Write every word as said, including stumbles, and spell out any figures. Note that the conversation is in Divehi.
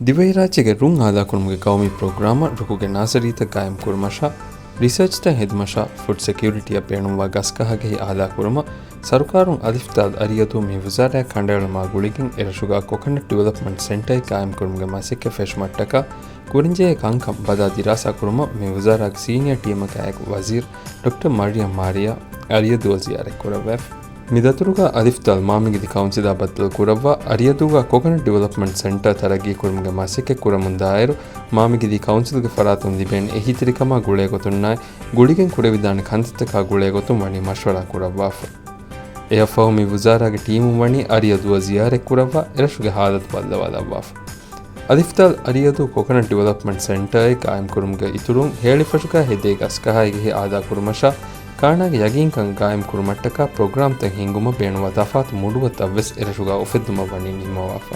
ދިވެހިރާއްޖޭގެ ރުން އާލާކުރުމުގެ ޤައުމީ ޕްރޮގްރާމަށް ރުކުގެ ނާސަރީތައް ޤާއިމްކުރުމަށާ، ރިސާޗްތައް ހެދުމަށާ، ފުޑް ސެކިއުރިޓީއަށް ބޭނުންވާ ގަސްގަހާގެހި އާލާކުރުމަށް، ސަރުކާރުން އަލިފްދާލް އަރިއަދޫ މި ވުޒާރާއާ ކަނޑައެޅުމާ ގުޅިގެން އެރަށުގާ ކޮކަނަޓް ޑިވެލޮޕްމަންޓް ސެންޓަރެއް ޤާއިމްކުރުމުގެ މަސައްކަތް ފެށުމަށްޓަކާ، ކުރަންޖެހޭ ކަންކަން ބަލާ ދިރާސާކުރުމަށް މި ވުޒާރާގެ ސީނިއާ ޓީމަކާއެކު ވަޒީރު ޑޮކްޓަރ މަރިޔަމް މާރިޔާ އަރިއަދޫއަށް ޒިޔާރަތްކުރައްވާފަ. މި ދަތުރުގާ އަލިފްދާލް މާމިގިދި ކައުންސިލާ ބައްދަލުކުރައްވާ، އަރިއަދޫގާ ކޮކަނަޓް ޑިވެލޮޕްމަންޓް ސެންޓަރ ތަރައްގީކުރުމުގެ މަސައްކަތް ކުރަމުންދާއިރު، މާމިގިދި ކައުންސިލްގެ ފަރާތުން ލިބޭނެ އެހީތެރިކަމާ ގުޅޭގޮތުންނާއި، ގުޅިގެން ކުރެވިދާނެ ކަންތައްތަކާ ގުޅޭގޮތުން ވަނީ މަޝްވަރާ ކުރައްވާފަ. އެއަށްފަހު މި ވުޒާރާގެ ޓީމުން ވަނީ އަރިއަދޫއަށް ޒިޔާރަތްކުރައްވާ، އެރަށުގެ ހާލަތު ބައްލަވާލައްވާފަ. އަލިފްދާލް އަރިއަދޫ ކޮކަނަޓް ޑިވެލޮޕްމަންޓް ސެންޓަރެއް ޤާއިމްކުރުމުގެ އިތުރުން، ހޭޅިފަށުގާ ހެދޭ ގަސްގަހާގެހި އާލާކުރުމަށާ، ކާނާގެ ޔަގީންކަން ގާއިމްކުރުމަށްޓަކާ ޕްރޮގްރާމްތައް ހިންގުމަށް ބޭނުންވާ ތަފާތު މުޑުއަތްތައްވެސް އެރަށުގާ އުފެއްދުމަށް ވަނީ ނިންމަވާފަ.